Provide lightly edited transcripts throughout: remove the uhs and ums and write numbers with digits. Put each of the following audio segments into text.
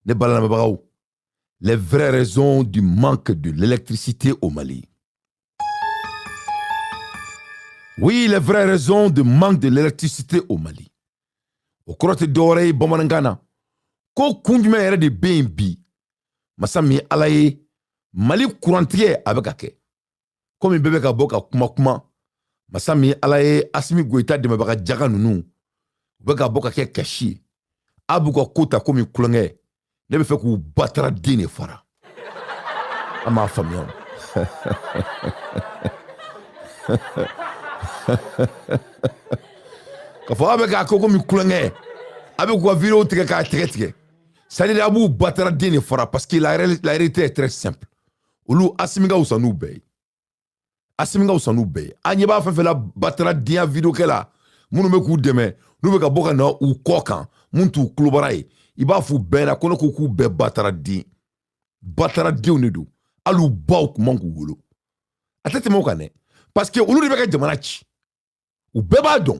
Ne balamɛbagaw, les vraies raisons du manque de l'électricité au Mali. Oui, les vraies raisons du manque de l'électricité au Mali. O kɔrɔ tɛ dɔwɛrɛ ye bamanankan na ko kun jumɛn yɛrɛ de bɛ yen bi, masa min Ala ye, Mali kurantigɛ a bɛ ka kɛ komi bɛɛ bɛ ka bɔ ka kuma kuma. Masa min Ala ye, Asimi Goyita dɛmɛbaga jaga ninnu, u bɛ ka bɔ ka kɛ kasi ye. A b'u ka ko ta komi kulonkɛ. Ne bɛ fɛ k'u batara den de fara. An m'a faamuya o. K'a fɔ aw bɛ k'a kɛ komi kulonkɛ, a bɛ k'u ka vidéo tigɛ k'a tigɛ tigɛ, c'est à dire a b'u batara den de fara, parce que la réalité est très simple. Olu, Asimi ka wusa n'u bɛɛ ye, Asimi ka wusa n'u bɛɛ ye. An ɲɛ b'a fɛn fɛn la, batara denya vidéo kɛ la, minnu bɛ k'u dɛmɛ, n'u bɛ ka bɔ ka na u kɔ kan, mun t'u kulobara ye, i b'a f'u bɛɛ ɲɛna ko ne ko k'u bɛɛ batara den, batara denw de don. Hali u baw kun man k'u wolo. A tɛ tɛmɛ o kan dɛ, parce que olu de bɛ ka jamana ci. U bɛɛ b'a dɔn,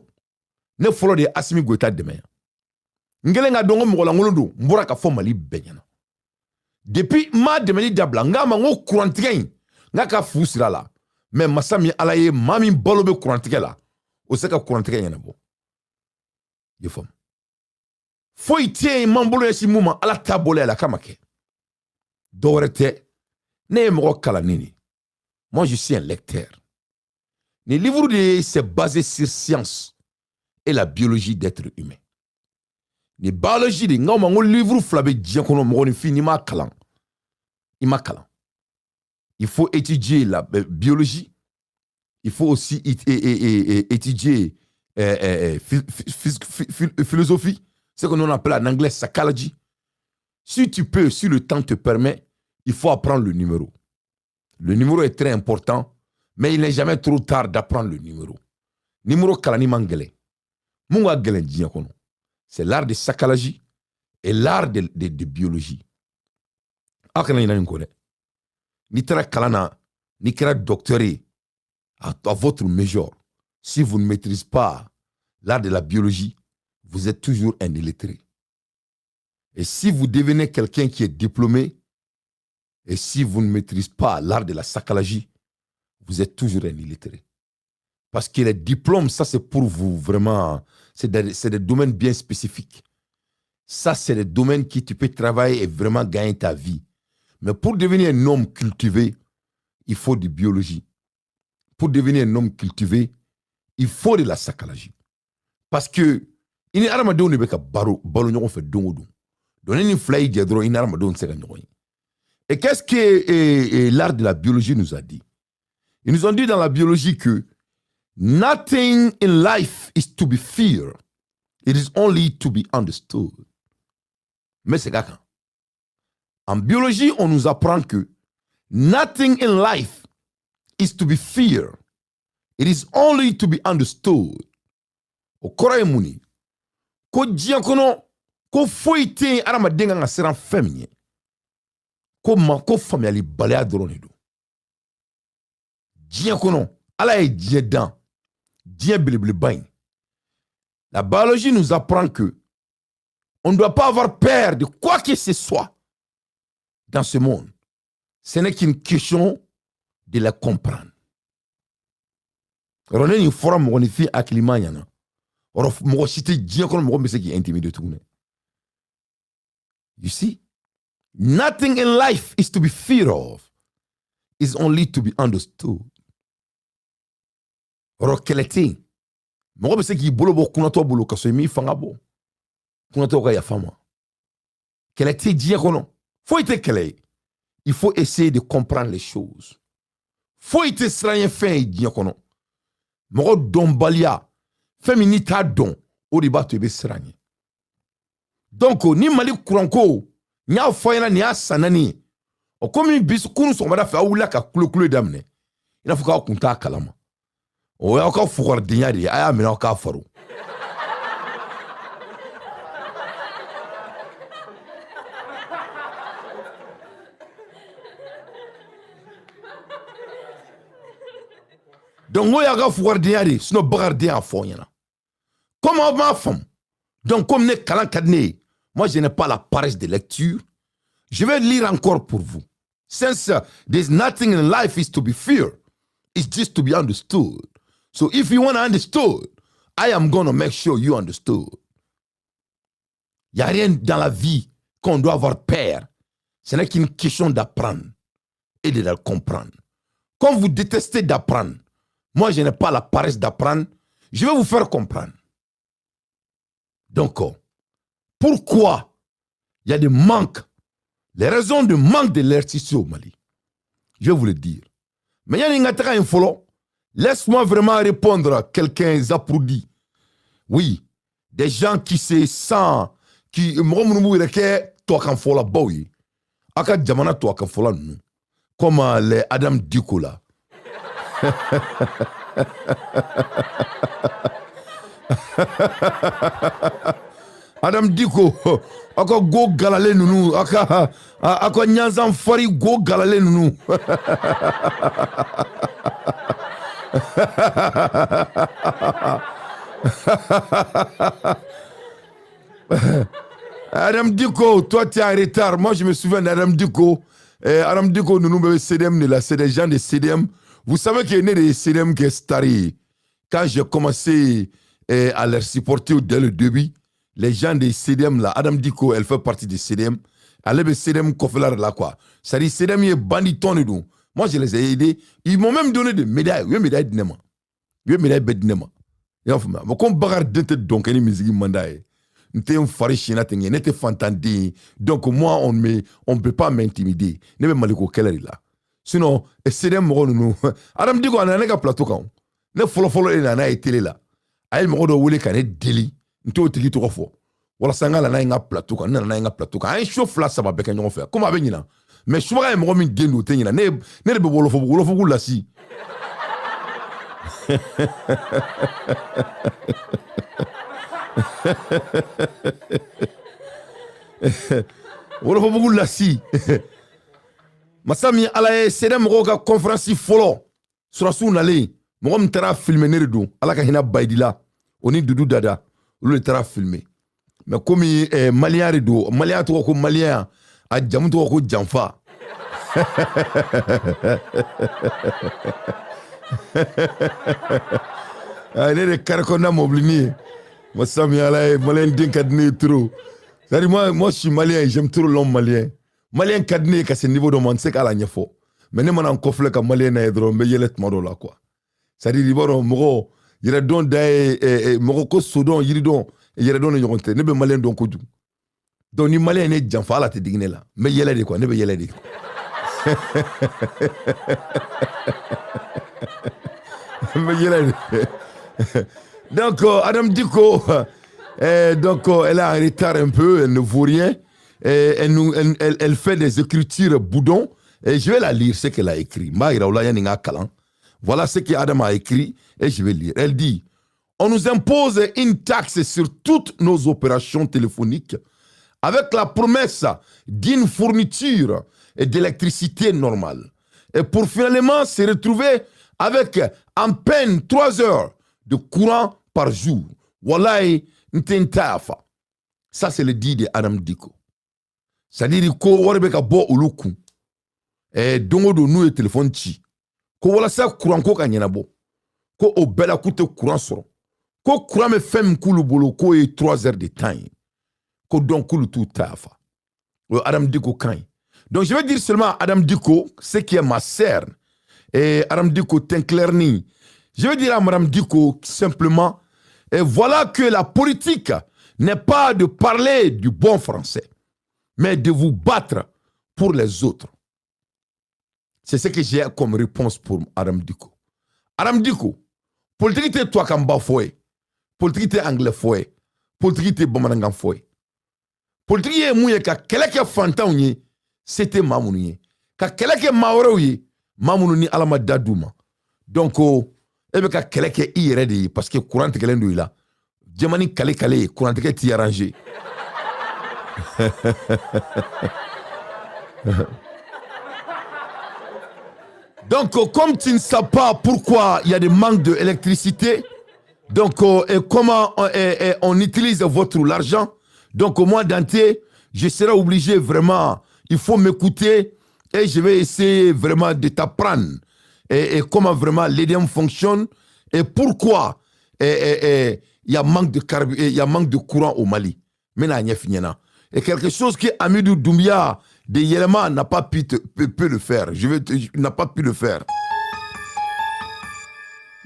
ne fɔlɔ de ye Asimi Goyita dɛmɛ yan. N kɛlen ka dɔn ko mɔgɔ lankolon don, n bɔra ka fɔ Mali bɛɛ ɲɛna. Depuis n m'a dɛmɛli dabila, n k'a ma n ko kurantigɛ in, n k'a ka fu sira la. Mais masa min Ala ye, maa min balo bɛ kurantigɛ la, o se ka kurantigɛ ɲɛnabɔ. I faamu? Foyi tɛ yen m'an bolo ɲɛsin mun ma, Ala t'a bolo yɛlɛ a kama kɛ. Dɔwɛrɛ tɛ, ne ye mɔgɔ kalannen de. Moi, je suis un lecteur. Nin livre de, c'est basé sur science et la biologie d'être humain. Ni biologie de, n k'aw ma n ko livre fila bɛ diɲɛ kɔnɔ, mɔgɔninfin, n'i m'a kalan, i ma kalan. Il faut étudier la biologie, il faut aussi étudier philosophie, ce que nous on appelle en anglais psychology. Si tu peux, si le temps te permet, il faut apprendre le numéro. Le numéro est très important, mais il n'est jamais trop tard d'apprendre le numéro. Numéro kalanni man gɛlɛn. Mun ka gɛlɛn diɲɛ kɔnɔ, c'est l'art de psychologie et l'art de biologie. Aw kana ɲinɛ nin kɔ dɛ. N'i taara kalan na, n'i kɛra docteur ye, à votre major, si vous ne maîtrisez pas l'art de la biologie, vous êtes toujours un illettré. Et si vous devenez quelqu'un qui est diplômé, et si vous ne maîtrisez pas l'art de la psychologie, vous êtes toujours un illettré. Parce que les diplômes, ça c'est pour vous vraiment, c'est des domaines bien spécifiques. Ça, c'est des domaines qui tu peux travailler et vraiment gagner ta vie. Mais pour devenir un homme cultivé, il faut de biologie. Pour devenir un homme cultivé, il faut de la psychologie. Parce que i ni hadamadenw de bɛ ka baro balo ɲɔgɔn fɛ don o don. Donc ni nin fila y'i jɛ dɔrɔn, i ni hadamadenw tɛ se ka ɲɔgɔn ye. Et qu'est-ce que l'art de la biologie nous a dit? Ils nous ont dit dans la biologie que nothing in life is to be feared. It is only to be understood. Mais c'est quand? En biologie, on nous apprend que nothing in life is to be feared. It is only to be understood. O kɔrɔ ye mun ye? Ko diɲɛ kɔnɔ, ko foyi tɛ yen hadamaden kan ka siran fɛn min ye. Ko ma ko faamuyalibaliya dɔrɔn de don. Diɲɛ kɔnɔ, Ala ye diɲɛ dan, diɲɛ belebeleba in. La biologie nous apprend que on ne doit pas avoir peur de quoi que ce soit dans ce monde. Ce n'est qu'une question de la comprendre. Yɔrɔ ne nin fɔra mɔgɔninfin hakilima ɲɛna. Yɔrɔ mɔgɔ si tɛ diɲɛ kɔnɔ mɔgɔ min bɛ se k'i intimider tuguni. You see? Nothing in life is to be feared of. It's only to be understood. Yɔrɔ kɛlɛ tɛ yen. Mɔgɔ bɛ se k'i bolo bɔ kunnatɔ bolo ka sɔrɔ i m'i fanga bɔ. Kunnatɔw ka yafa ma. Kɛlɛ tɛ diɲɛ kɔnɔ. Foyi tɛ kɛlɛ ye. Il faut essayer de comprendre les choses. Foyi tɛ siran fɛn ye diɲɛ kɔnɔ. Mɔgɔ dɔnbaliya, fɛn min n'i t'a dɔn, o de b'a to i bɛ siran ɲɛ. Donc ni Mali kuranko, n y'a fɔ a ɲɛna, nin y'a san 4 ye. O komi bi kunun sɔgɔmada fɛ, aw wulila ka kulekule daminɛ i n'a fɔ k'aw kun t'a kalama. O y'aw ka fugaridenya de ye. A y'a minɛ, aw k'a faro. Donc n ko y'aw ka fugaridenya de ye, sinon Bakarijan y'a fɔ n ɲɛna. Comme aw m'a faamu, donc comme ne kalan ka di ne ye, moi je n'ai pas la paresse de lecture. Je vais lire encore pour vous. Since there's nothing in life is to be feared, it's just to be understood. So if you want to understood, I am going to make sure you understood. Il n'y a rien dans la vie qu'on doit avoir peur. Ce n'est qu'une question d'apprendre et de le comprendre. Comme vous détestez d'apprendre, moi je n'ai pas la paresse d'apprendre, je vais vous faire comprendre. Donc, pourquoi il y a des manques, les raisons de manque de l'électricité au Mali? Je vais vous le dire. Mais il y a une follow. Laisse-moi vraiment répondre à quelqu'un Zaproudi. Oui, des gens qui se sentent, qui mɔgɔ minnu b'u yɛrɛ kɛ tubabukan fɔlabaw ye, aw ka jamana tubabukan fɔla ninnu, comme les Adam Diko là. Adam Diko, aw ka go galalen ninnu, aw ka ɲanzan fari go galalen ninnu. Adam Diko, toi tu es en retard. Moi je me souviens d'Adam Diko. Adam Diko, nous CDM là, c'est des gens de CDM. Vous savez qu'il est né de CDM qui est staré. Quand j'ai commencé à les supporter dès le début, les gens de CDM là, Adam Diko, elle fait partie de CDM. Elle est de CDM Kofela là quoi. C'est-à-dire CDM est banditon de nous. Moi je les ai aidés. Ils m'ont même donné des médailles. Oui, médailles de Nema. Oui, médailles de Nema. Mais comme Bagar de donc ni musique mandat. N fari sina ten ne tɛ fantanden. Donc moi on peut pas m'intimider. Ne bɛ Maliko kɛlɛ de la. Sinon CDM mɔgɔ ninnu, Adam Diko a nana ne ka plateau kan. Ne fɔlɔ fɔlɔ de nana ye télé la. A ye mɔgɔ dɔ wele ka ne deli, n t'o tigi tɔgɔ fɔ, walasa n ka na n'a ye n ka plateau kan. N nana n'a ye n ka plateau kan. An ye show 2 3 bɛɛ kɛ ɲɔgɔn fɛ. Komi a bɛ ɲina, mais subaga ye mɔgɔ min den don o tɛ ɲina. Ne de bɛ wolofogu lasi. Wolofobugu lasi. Masa min ala ye CDM mɔgɔw ka conférence fɔlɔ, surasiw nalen, mɔgɔ min taara filmer ne de don, ala ka hinɛ Bayidi la, o ni Dudu Dada, olu de taara filmer. Mais komi malien de don, malien tɔgɔ ko malien, a jamu tɔgɔ ko janfa. Ne de kari kɔnɔna mobilini ye. Masa min ala ye malien den ka di ne ye trop. C'est-à-dire moi je suis malien, j'aime trop l'homme malien. Malien ka di ne ye ka se niveau dɔ ma, n tɛ se k'a la ɲɛfɔ. Mais ne mana n kɔfilɛ ka malien na ye dɔrɔn, n bɛ yɛlɛ tuma dɔw la quoi. C'est-à-dire i b'a dɔn mɔgɔ yɛrɛdɔn da ye mɔgɔ ko sodɔn yiridɔn yɛrɛdɔn ni ɲɔgɔn tɛ. Ne bɛ malien dɔn kojugu. Donc ni malien ye ne janfa, ala tɛ digi ne la. N bɛ yɛlɛ de quoi, ne bɛ yɛlɛ de. N bɛ yɛlɛ de. Donc Adam Diko, donc elle est en retard un peu, elle ne vaut rien. Et elle fait des écritures boudon. Et je vais la lire ce qu'elle a écrit. Voilà ce qu'Adam a écrit et je vais lire. Elle dit, on nous impose une taxe sur toutes nos opérations téléphoniques avec la promesse d'une fourniture d'électricité normale. Et pour finalement se retrouver avec à peine 3 heures de courant par jour. Wallahi, ntentafa. Ça, c'est le dit de Adam Diko. C'est-à-dire ko wari bɛ ka bɔ olu kun. Don o don n'u ye téléphone ci, ko walasa courant ko ka ɲɛnabɔ, ko o bɛɛ la k'u tɛ courant sɔrɔ, ko courant bɛ fɛn min k'olu bolo k'o ye 3 heures de temps ye, ko donc k'olu t'u ta fa. O ye Adam Diko kan ye. Donc je vais dire seulement Adam Diko, ce qui est ma sœur, et Adam Diko Tinclerni. Je vais dire à Madame Diko simplement, et voilà que la politique n'est pas de parler du bon français, mais de vous battre pour les autres. C'est ce que j'ai comme réponse pour Adam Diko. Adam Diko, politique tɛ tubabukanba fɔ ye, politique tɛ anglais fɔ ye, politique tɛ bamanankan fɔ ye. Politique ye mun ye? Ka kɛlɛ kɛ fantanw ye, se tɛ maa minnu ye, ka kɛlɛ kɛ maa wɛrɛw ye, maa minnu ni Ala ma da d'u ma. Donc e bɛ ka kɛlɛ kɛ i yɛrɛ de ye, parce que courant tigɛlen don i la. Jɛmani kale kale ye, courant tigɛ t'i arranger. Donc, comme tu ne sais pas pourquoi il y a des manques d'électricité, donc, et comment on utilise votre l'argent, donc moi, Dante, je serai obligé vraiment, Il faut m'écouter et je vais essayer vraiment de t'apprendre et comment vraiment l'EDM fonctionne et pourquoi il y a manque de il y a manque de courant au Mali. Et quelque chose que Amidou Doumbia de Yelema n'a pas pu peut le faire. N'a pas pu le faire.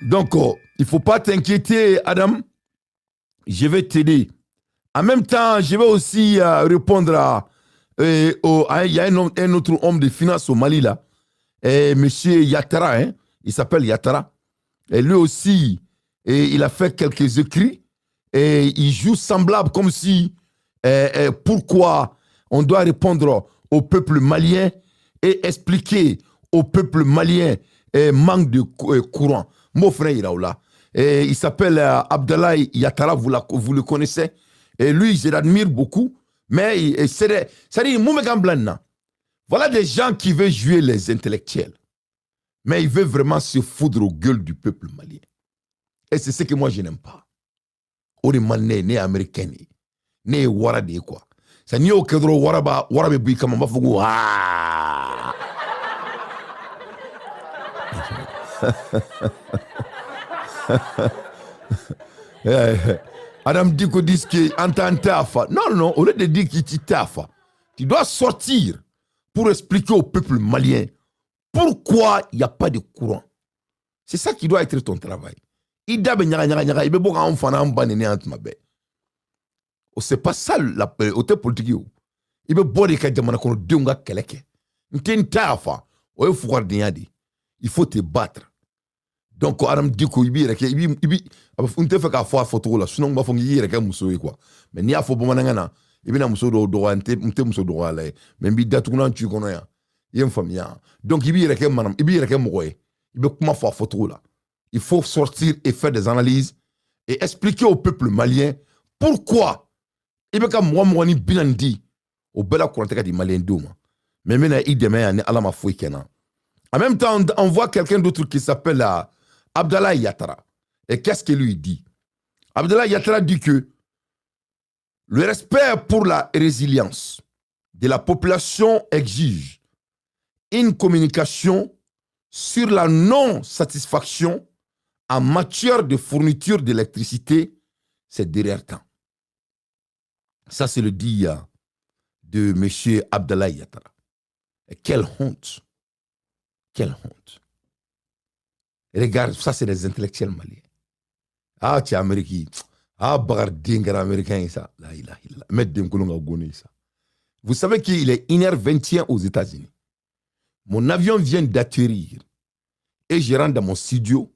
Donc, oh, il ne faut pas t'inquiéter, Adam. Je vais t'aider. En même temps, je vais aussi répondre à, il y a un autre homme de finance au Mali, là. Et monsieur Yatara, hein, il s'appelle Yatara. Et lui aussi, et il a fait quelques écrits. Et il joue semblable comme si, pourquoi on doit répondre au peuple malien et expliquer au peuple malien manque de courant. Mon frère, il là. Et il s'appelle Abdallah Yatara, vous le connaissez. Et lui, je l'admire beaucoup. Mais c'est-à-dire, voilà des gens qui veulent jouer les intellectuels. Mais ils veulent vraiment se foudre aux gueules du peuple malien. Et c'est ce que moi, je n'aime pas. O de man ne ne américain ne ye wara de ye quoi. Ça n'i y'o kɛ dɔrɔn wara b'a wara bɛ bɔ i kama n b'a fɔ ko aa. Adam Diko dit que en tant. Non, non, au lieu de dire qu'il t'a, tu dois sortir pour expliquer au peuple malien pourquoi il n'y a pas de courant. C'est ça qui doit être ton travail. I da bɛ ɲaga ɲaga ɲaga i bɛ bɔ k'anw fana an ba neni an tuma bɛɛ. O c'est pas ça la, o tɛ politique ye o. I bɛ bɔ de ka jamana kɔnɔdenw ka kɛlɛ kɛ. N tɛ n ta fa o ye fugaridenya de ye. Il faut te battre. Donc Adam Diko i b'i yɛrɛ kɛ i b'i i bi a bɛ n tɛ fɛ k'a fɔ a fɔcogo la, sinon n b'a fɔ k'i yɛrɛ kɛ muso ye quoi. Mais n'i y'a fɔ bamanankan na, i bɛna muso dɔw dɔgɔya. N tɛ muso dɔgɔya la ye, mais n b'i datugulan ci i kɔnɔ yan, i ye n faamuya. Donc i b'i yɛrɛ kɛ manam, i b'i yɛrɛ kɛ mɔgɔ ye, i bɛ kuma fɔ a fɔcogo la. Il faut sortir et faire des analyses et expliquer au peuple malien pourquoi i bɛ ka mɔgɔ 20 ni 40 di, o bɛɛ la courant tɛ ka di malien denw ma. Mais n bɛna i dɛmɛ yan ni Ala ma foyi kɛ n na. En même temps, on voit quelqu'un d'autre qui s'appelle Abdallah Yatara. Et qu'est-ce qu'il lui dit? Abdallah Yatara dit que le respect pour la résilience de la population exige une communication sur la non-satisfaction en matière de fourniture d'électricité ces derniers temps. Ça, c'est le dire de M. Abdallah Yatara. Et quelle honte. Quelle honte. Regarde, ça, c'est des intellectuels maliens. Ah, tu es américain. Ah, bagarden kɛra américain ça. La ilaha illallah. Mais den kolon ka gone ça. Vous savez qu'il est 1h21 aux États-Unis. Mon avion vient d'atterrir et je rentre dans mon studio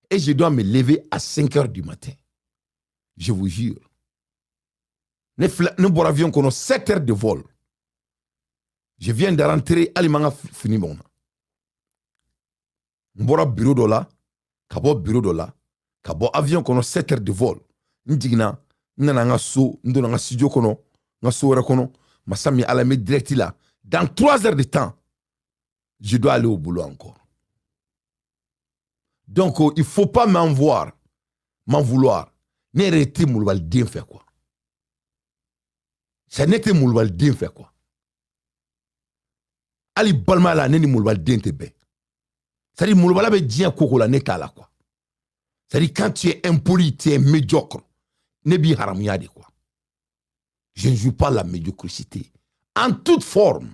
et je dois me lever à 5 h du matin. Je vous jure. Ne bɔra avion kɔnɔ 7 heures de vol. Je viens de rentrer, hali ma n ka fini bɔ n na. N bɔra bureau dɔ la, ka bɔ bureau dɔ la, ka bɔ avion kɔnɔ 7 heures de vol. N jiginna, n nana n ka so, n donna n ka studio kɔnɔ, n ka so wɛrɛ kɔnɔ. Masa min Ala n bɛ direct la. Dans 3 heures de temps, je dois aller au boulot encore. Donc, il ne faut pas m'en voir, m'en vouloir. Ne yɛrɛ tɛ malobaliden fɛ quoi. Ça ne tɛ malobaliden fɛ quoi. Hali balimaya la, ne ni malobaliden tɛ bɛn. C'est-à-dire malobala bɛ diɲɛ koko la, ne t'a la quoi. C'est-à-dire quand tu es impoli, tu es médiocre. Ne b'i haramuya de quoi. Je ne joue pas la médiocrité en toute forme.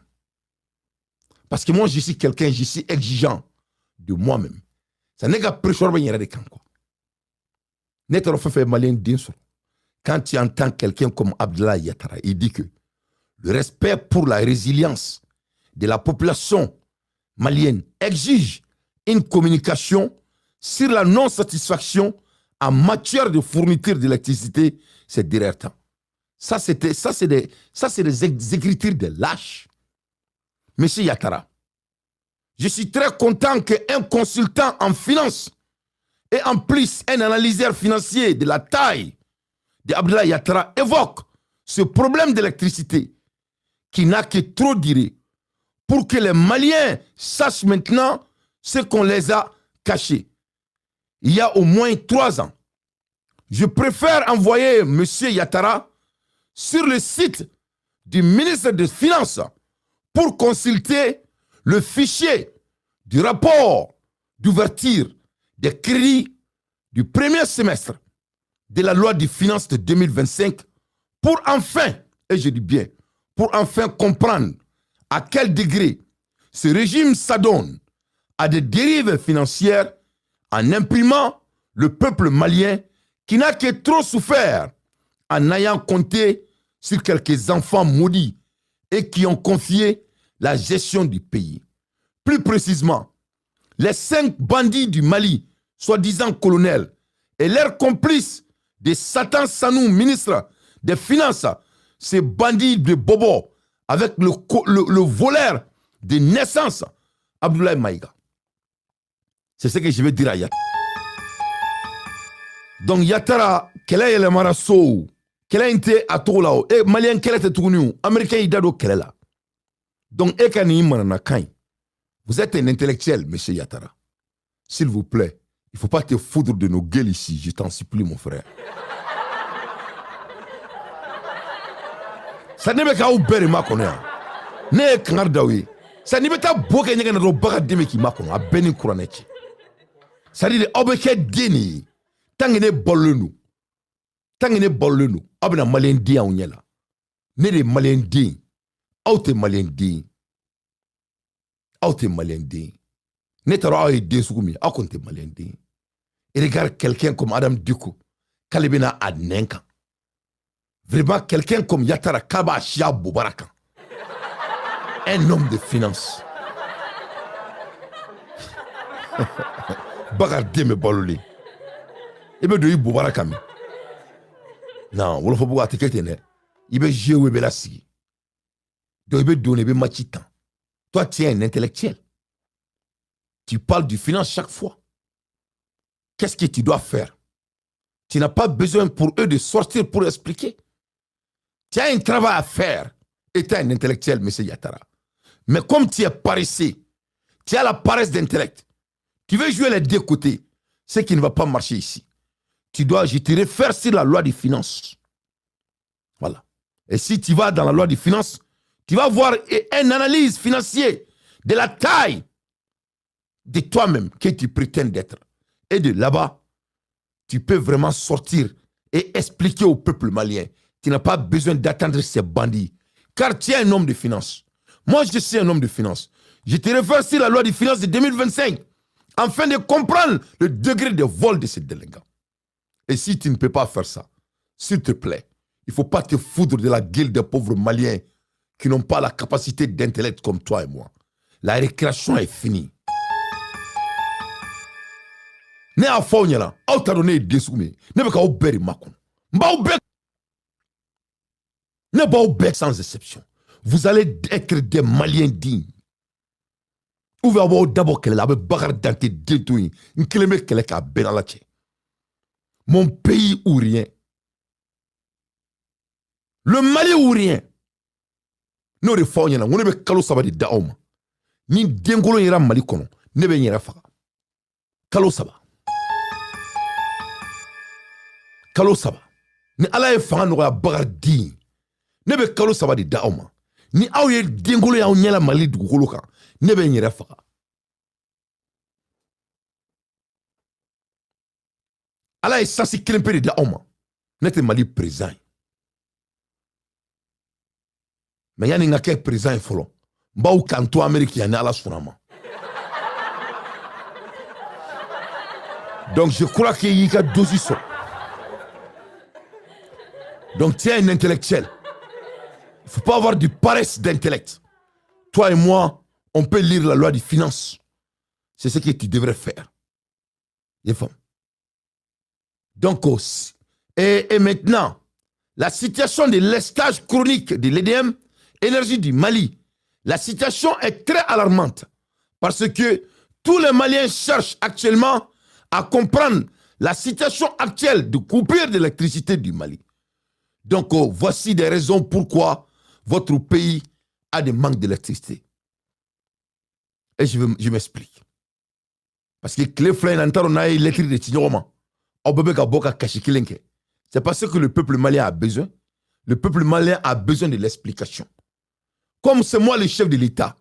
Parce que moi, je suis quelqu'un, je suis exigeant de moi-même. Ça n'est qu'à pression bɛ n yɛrɛ de kan quoi. Ne taara fɛn fɛn malien den sɔrɔ. Quand tu entends quelqu'un comme Abdallah Yatara, il dit que le respect pour la résilience de la population malienne exige une communication sur la non-satisfaction en matière de fourniture d'électricité ces derniers temps. Ça, c'était, ça, c'est des écritures de lâches. Monsieur Yatara, je suis très content qu'un consultant en finance et en plus un analyseur financier de la taille de Abdallah Yatara évoque ce problème d'électricité qui n'a que trop duré pour que les Maliens sachent maintenant ce qu'on les a cachés. Il y a au moins 3 ans. Je préfère envoyer M. Yatara sur le site du ministre des Finances. pour consulter le fichier du rapport d'ouverture des crédits du premier semestre de la loi de finances de 2025 pour enfin, et je dis bien, pour enfin comprendre à quel degré ce régime s'adonne à des dérives financières en imprimant le peuple malien qui n'a que trop souffert en ayant compté sur quelques enfants maudits et qui ont confié la gestion du pays. Plus précisément, les 5 bandits du Mali, soi-disant colonels, et leurs complices de Satan Sanou, ministre des Finances, ces bandits de Bobo, avec le voleur de naissance, Abdoulaye Maïga. C'est ce que je vais dire à Yattara. Donc Yattara, kɛlɛ yɛlɛmara so, kɛlɛ in tɛ a togo la o, e malien kɛlɛ tɛ tuguni o, américain y'i da don kɛlɛ la. Donc e ka nin mananakan in, vous êtes un intellectuel, monsieur Yattara. S'il vous plaît, il ne faut pas te foutre de nos gueules ici, je t'en supplie, mon frère. Ça ne bɛ k'aw bɛɛ de makɔnɔ yan. Ne ye kangari d'aw ye. Ça n'i bɛ taa bo kɛ ɲɛgɛn na dɔrɔn baga den bɛ k'i makɔnɔ, a bɛɛ ni kuranɛ cɛ. C'est à dire aw bɛ kɛ den de ye. Tant que ne balolen don, tant que ne balolen don, aw bɛna malien den aw ɲɛ la. Ne de ye malien den, aw tɛ malien den. Aw tɛ malien den. Ne taara aw ye den sugu min ye, aw kɔni tɛ malien den. Et regarde quelqu'un comme Adam Dicko, k'ale bɛna a nɛn kan. Vraiment, quelqu'un comme Yattara k'a b'a si a bobara kan. Un homme de finance. Bakari den bɛ balolen. I bɛ don i bobara kan min. Non, Wolofobugu a tɛ kɛ ten dɛ. I bɛ jouer i bɛ lasigi. Donc i bɛ don i bɛ match tan. Toi, tu es un intellectuel. Tu parles du finance chaque fois. Qu'est-ce que tu dois faire? Tu n'as pas besoin pour eux de sortir pour expliquer. Tu as un travail à faire. Et tu es un intellectuel, monsieur Yattara. Mais comme tu es paresseux, tu as la paresse d'intellect. Tu veux jouer les deux côtés, ce qui ne va pas marcher ici. Tu dois, je te réfère sur la loi des finances. Voilà. Et si tu vas dans la loi des finances, tu vas voir une analyse financière de la taille de toi-même que tu prétends d'être. Et de là-bas, tu peux vraiment sortir et expliquer au peuple malien. Tu n'as pas besoin d'attendre ces bandits. Car tu es un homme de finance. Moi, je suis un homme de finance. Je te réfère sur la loi des finances de 2025 afin de comprendre le degré de vol de ces délinquants. Et si tu ne peux pas faire ça, s'il te plaît, il ne faut pas te foutre de la gueule des pauvres Maliens qui n'ont pas la capacité d'intellect comme toi et moi. La récréation est finie. Ne y'a fɔ aw ɲɛna, aw t'a dɔn ne ye den sugu min ye. Ne bɛ k'aw bɛɛ de makɔnɔ. N b'aw bɛɛ, ne b'aw bɛɛ sans exception. Vous allez être des Maliens dignes. Ou bien aw b'aw dabɔ kɛlɛ la, aw bɛ Bakari Dante den to yen. N kelen bɛ kɛlɛ k'a bɛɛ n'Ala cɛ. Mon pays ou rien. Le Mali ou rien. N'o de fɔ aw ɲɛna, n ko ne bɛ kalo 3 de da aw ma. Ni denkolon yera Mali kɔnɔ, ne bɛ n yɛrɛ faga. Kalo 3. Kalo 3. Ni Ala ye fanga nɔgɔya Bakari den, ne bɛ kalo 3 de da aw ma. Ni aw ye denkolon y'aw ɲɛ la Mali dugukolo kan, ne bɛ n yɛrɛ faga. Ala ye sasi kelen pe de da aw ma. Ne tɛ Mali président ye. Mais yanni n ka kɛ président ye fɔlɔ, n b'aw kan to Amérique yan ni Ala sɔnna ma. Donc je crois qu'il y'i ka dose sɔrɔ. Donc tu es un intellectuel. Il ne faut pas avoir du paresse d'intellect. Toi et moi, on peut lire la loi des finances. C'est ce que tu devrais faire. Les femmes. Donc, et maintenant, la situation de l'estage chronique de l'EDM, énergie du Mali, la situation est très alarmante parce que tous les Maliens cherchent actuellement à comprendre la situation actuelle de coupure d'électricité du Mali. Donc, voici des raisons pourquoi votre pays a des manques d'électricité. Et je m'explique. Parce que clé fila in na, n t'a dɔn n'a ye lettre de ci ɲɔgɔn ma. Aw bɛɛ bɛ ka bɔ ka kasi kelen kɛ. C'est parce que le peuple malien a besoin. Le peuple malien a besoin de l'explication. Comme c'est moi le chef de l'État,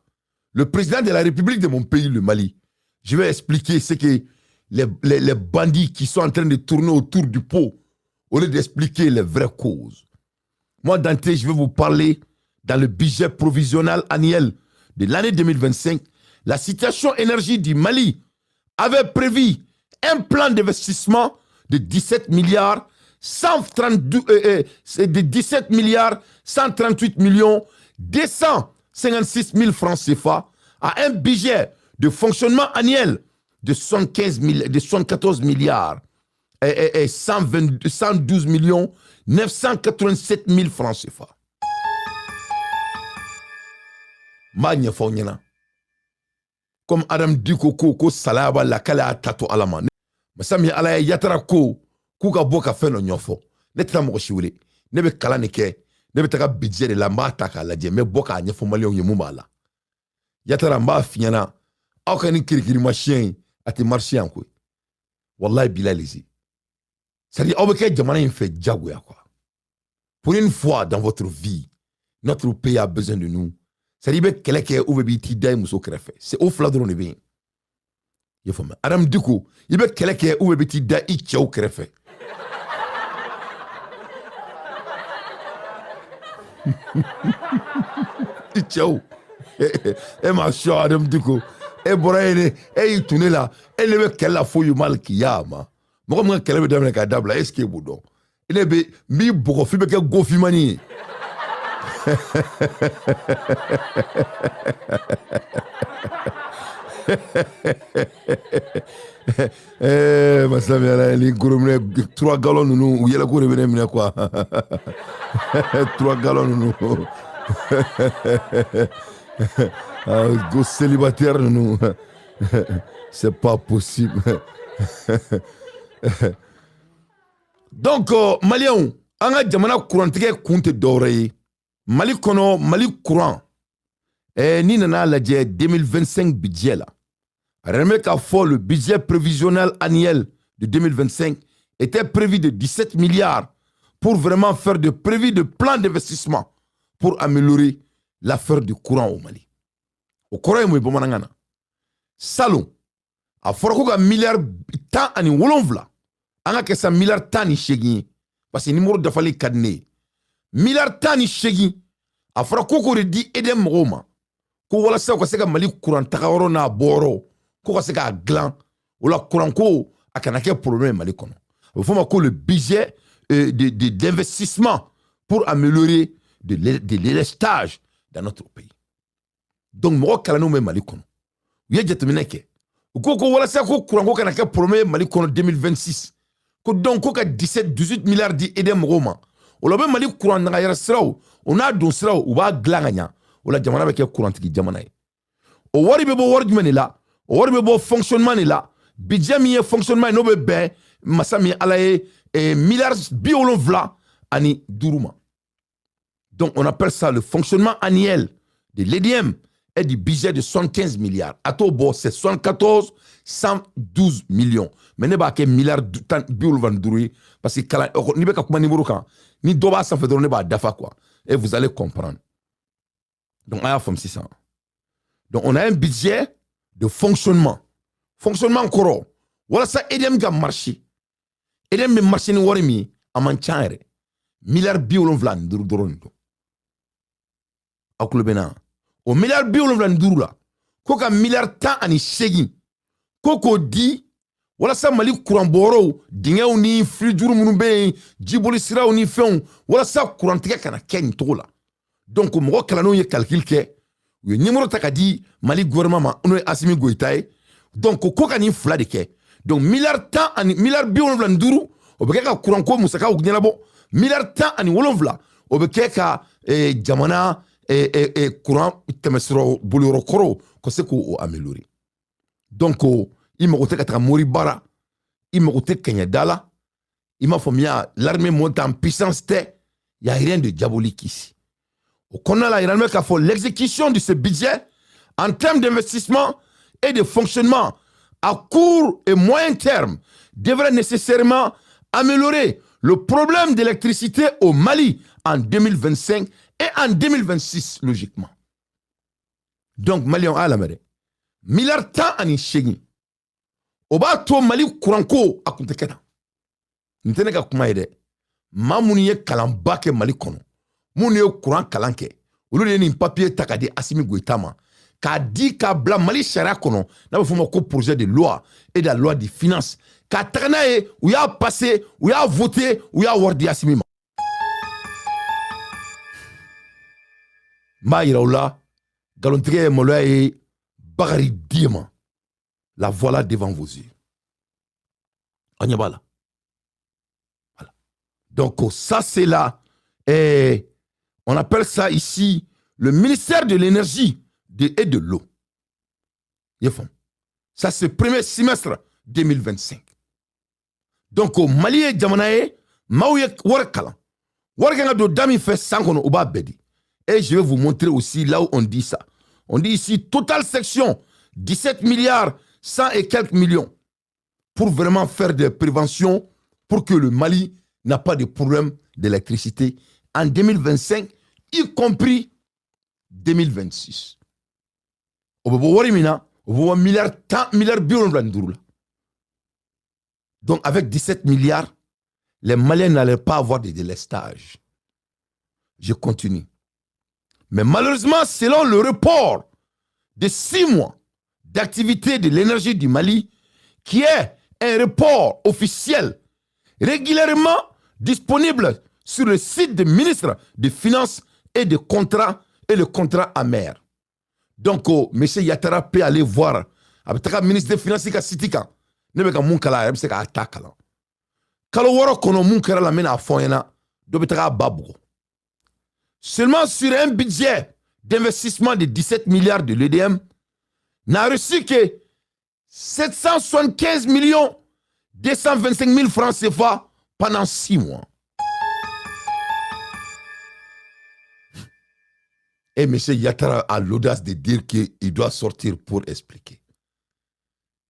le président de la République de mon pays, le Mali, je vais expliquer ce que les bandits qui sont en train de tourner autour du pot, au lieu d'expliquer les vraies causes. Moi, Dante, je vais vous parler dans le budget provisionnel annuel de l'année 2025. La situation énergie du Mali avait prévu un plan d'investissement de 17 milliards 132, de 17 milliards 138 millions 256 000 francs CFA à un budget de fonctionnement annuel de 75 000, de 74 milliards et 122, 112 millions 987 000 francs CFA. M'a ɲɛfɔ aw ɲɛna. Comme Adam Diko ko ko salaya b'a la k'ale y'a ta to Ala ma. Masa min Ala ye yatara ko k'u ka bɔ ka fɛn dɔ ɲɛfɔ. Ne tɛ taa mɔgɔ si wele. Ne bɛ kalan de kɛ. Ne bɛ taga budget de la, n b'a ta k'a lajɛ, n bɛ bɔ k'a ɲɛfɔ maliyɛnw ye mun b'a la. Yatara, n b'a f'i ɲɛna, aw ka nin kirikirimasiyɛn in, a tɛ marché yan koyi. Wallahi bilahi lezi. C'est-à-dire aw bɛ kɛ jamana in fɛ diyagoya quoi. Pour une fois dans votre vie, notre pays a besoin de nous. C'est-à-dire i bɛ kɛlɛ kɛ ou bien i t'i da i muso kɛrɛfɛ. C'est o fila dɔrɔn de bɛ yen. I y'a faamuya? Adam Diko, i bɛ kɛlɛ kɛ ou bien i t'i da i cɛw kɛrɛfɛ. I cɛw. E ma sɔn Adam Diko. E bɔra yen de, e y'i tun ne la, e ne bɛ kɛlɛ la fo yumal kiyama. Mɔgɔ min ka kɛlɛ bɛ daminɛ k'a dabila, est ce que e b'o dɔn? Ne bɛ n b'i bɔgɔ f'i bɛ kɛ gofimani ye. Masa min Ala ye ni goro minɛ 3 gallons ninnu u yɛlɛko de bɛ ne minɛ quoi. 3 gallons ninnu. Go célibataire ninnu. C'est pas possible. Donc Maliens, an ka jamana kurantigɛ kun tɛ dɔwɛrɛ ye. Mali kɔnɔ, Mali courant, n'i nana lajɛ 2025 budget la, a yɛrɛ k'a fɔ le budget prévisionnel annuel de 2025 était prévu de 17 milliards pour vraiment faire de prévu de plan d'investissement pour améliorer l'affaire du courant au Mali. O kɔrɔ ye mun ye bamanankan na? Salon, a fɔra ko ka miliyari 17, an ka kɛ sa miliyari 18 ye, parce que numéro dafalen ka di ne ye. Miliyari 18, a fɔra ko k'o de di EDM mɔgɔw ma, ko walasa u ka se ka Mali courant tagayɔrɔ n'a bɔyɔrɔ, ko ka se k'a dilan, o la courant ko a kana kɛ problème ye Mali kɔnɔ. A bɛ fɔ o ma ko le budget d'investissement pour améliorer de l'élestage dans notre pays. Donc mɔgɔ kalannenw bɛ Mali kɔnɔ, u ye jateminɛ kɛ, u ko ko walasa ko courant ko kana kɛ problème ye Mali kɔnɔ 2026, ko donc ko ka 17 18 milliards di EDM mɔgɔw ma. O la u bɛ Mali courant nagayɛrɛ siraw o n'a don siraw, u b'a dilan ka ɲa, o la jamana bɛ kɛ courantigi jamana ye. O wari bɛ bɔ wari jumɛn de la? O wari bɛ bɔ fonctionnement de la. Budget min ye fonctionnement ye, n'o bɛ bɛn masa min Ala ye miliyari 75 ma. Donc on appelle ça le fonctionnement annuel de l'EDM est du budget de 75 milliards. A t'o bɔ, c'est 74 112 millions. Mais ne b'a kɛ miliyari 75 ye, parce que kalan n'i bɛ ka kuma numéro kan, ni dɔ b'a sanfɛ dɔrɔn ne b'a dafa quoi. Et vous allez comprendre. Donc a y'a faamu sisan. Donc on a un budget de fonctionnement. Fonctionnement kɔrɔ, walasa EDM ka marché. EDM bɛ marché ni wari min ye, a man ca yɛrɛ. Miliyari 75 dɔrɔn de don. Aw tulo bɛ na. O miliyari 75 la, ko ka miliyari 18 ko k'o di walasa Mali kuranbɔyɔrɔw, dingɛw ni filijuru minnu bɛ yen, jiboli siraw ni fɛnw, walasa kurantigɛ kana kɛ nin cogo la. Donc mɔgɔ kalannenw ye calcul kɛ, u ye numéro ta ka di Mali gouvernement ma, n'o ye Assimi Goïta ye. Donc ko ka nin fila de kɛ. Donc miliyari tan ani miliyari 75, o bɛ kɛ ka kuranko musakaw ɲɛnabɔ. Miliyari 17, o bɛ kɛ ka jamana courant tɛmɛsira boliyɔrɔ kɔrɔw ka se k'o améliorer. Donc i mago tɛ ka taga mori baara, i mago tɛ kɛɲɛda la, i m'a faamuya, l'armée monte en puissance tɛ, y a rien de diabolique ici. Au kɔnɔna la, yɛrɛ k'a fɔ l'exécution de ce budget en termes d'investissement et de fonctionnement à court et moyen terme devrait nécessairement améliorer le problème d'électricité au Mali en 2025 et en 2026, logiquement. Donc maliyɛnw, a y'a lamɛn dɛ, miliyari 18, o b'a to Mali kuranko a kun tɛ kɛ tan. Nin tɛ ne ka kuma ye dɛ. Maa minnu ye kalanba kɛ Mali kɔnɔ, minnu ye kuran kalan kɛ, olu de ye nin papiye ta ka di Asimi Goïta ma, k'a di k'a bila Mali sariya kɔnɔ, n'a bɛ f'o ma ko projet de loi et de la loi de finance, k'a taga n'a ye. U y'a passé, u y'a voté, u y'a wari di Asimi ma. N b'a yira u la, nkalontigɛ ye maloya ye. Bakari Diema, la voilà devant vos yeux. Aw ɲɛ b'a la. Voilà. Donc ça, c'est là, et on appelle ça ici le ministère de l'énergie et de l'eau. Ça, c'est premier semestre 2025. Donc au Mali ye jamana ye, maaw ye wari kalan, wari kan ka don da min fɛ san kɔnɔ, u b'a bɛɛ di. Et je vais vous montrer aussi là où on dit ça. On dit ici total section 17 milliards 100 et quelques millions pour vraiment faire des préventions pour que le Mali n'a pas de problème d'électricité en 2025, y compris 2026. O bɛ bɔ wari min na, o bɛ bɔ miliyari 10, miliyari 75 la. Donc avec 17 milliards, les Maliens n'allaient pas avoir de délestage. Je continue. Mais malheureusement, selon le report de 6 mois d'activité de l'énergie du Mali, qui est un report officiel régulièrement disponible sur le site du ministre des Finances et des contrats et le contrat amer. Donc, oh, M. Yattara peut aller voir a bɛ taga ministre des Finances ka site kan. Ne bɛ ka mun kalan, a yɛrɛ bɛ se k'a ta kalan. Kalo 6 kɔnɔ, mun kɛra la, n bɛna fɔ ɲɛna. Dɔ bɛ taga a ba bugɔ. Seulement sur un budget d'investissement de 17 milliards de l'EDM, n'a reçu que 775 millions 225 000 francs CFA pendant 6 mois. Et M. Yattara a l'audace de dire qu'il doit sortir pour expliquer.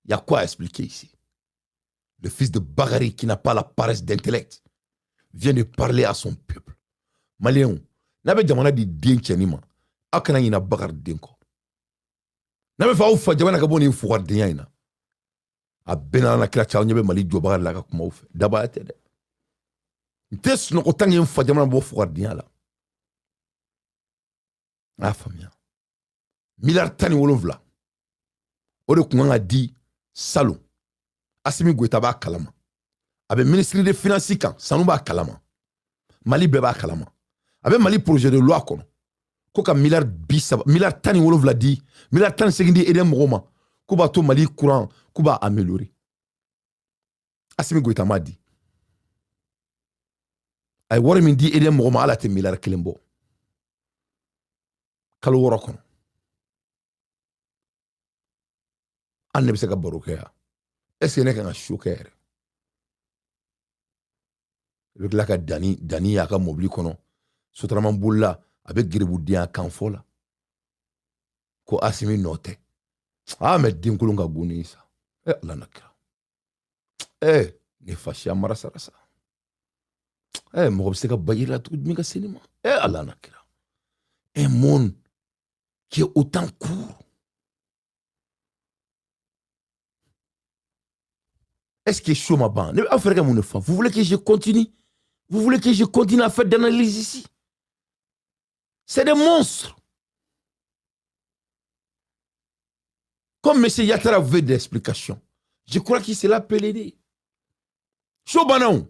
Il y a quoi à expliquer ici? Le fils de Bakary, qui n'a pas la paresse d'intellect, vient de parler à son peuple. Malien, n'a bɛ jamana di den cɛni ma, aw kana ɲina Bakari den kɔ. N'a bɛ fɛ aw fa jamana ka bɔ nin fugaridenya in na, a bɛɛ n'Ala kira cɛ, aw ɲɛ bɛ Mali jɔbaga la ka kuma aw fɛ. Dabaya tɛ dɛ. N tɛ sunɔgɔ tan n fa jamana bɔ fugaridenya la. A y'a faamuya, miliyari 17, o de kun kan ka di salon. Asimi Goïta b'a kalama, a bɛ ministre de finance kan, Sanu b'a kalama, Mali bɛɛ b'a kalama. A bɛ Mali projet de loi kɔnɔ ko ka miliyari 30, miliyari 17 di, miliyari 18 di EDM mɔgɔw ma, k'u b'a to Mali courant k'u b'a améliorer. Asimi Goïta m'a di. A ye wari min di EDM mɔgɔw ma, hali a tɛ miliyari 1 bɔ kalo 6 kɔnɔ. An de bɛ se ka baro kɛ yan. Est ce que ne kan ka su kɛ yɛrɛ? I bɛ tila ka danni danni y'a ka mobili kɔnɔ, sotarama bolila, a bɛ gerebudenya kan fɔ la ko Asimi nɔ tɛ. Ah, mais denkolon ka go ni sa. Eh, Ala na kira, eh, ne fasiya mara sara sa. Eh, mɔgɔ bɛ se ka ba yiri la cogo jumɛn ka se nin ma? Eh, Ala na kira, un monde qui est autant court. Est-ce que chaud ma ban? Vous voulez que je continue? Vous voulez que je continue à faire d'analyse ici? C'est des monstres. Comme M. Yattara veut des explications, je crois qu'il s'est là peut l'aider. Chaud banon.